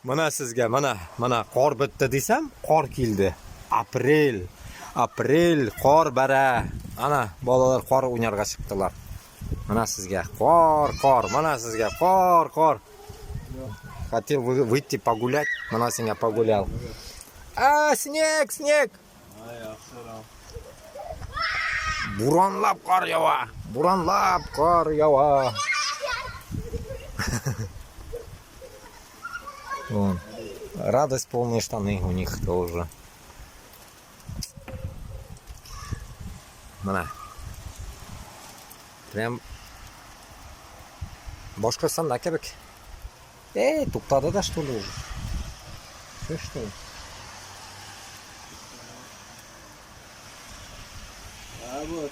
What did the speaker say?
Менә сезгә, менә, менә кар бетте дисәм, кар килде. Апрель, апрель, кар бәрә. Ана, балалар кар уйнарга чыктылар. Менә сезгә кар, кар, менә сезгә кар, кар. Хотел выйти погулять, менә сиңа погулял. А, снег, снег. Буранлап кар ява. Буранлап кар ява. Вон. Радость полные штаны у них тоже. Менә. Прям Башкортстанда кебек. Эй, туктады да что ли уже? Все что ли? А вот.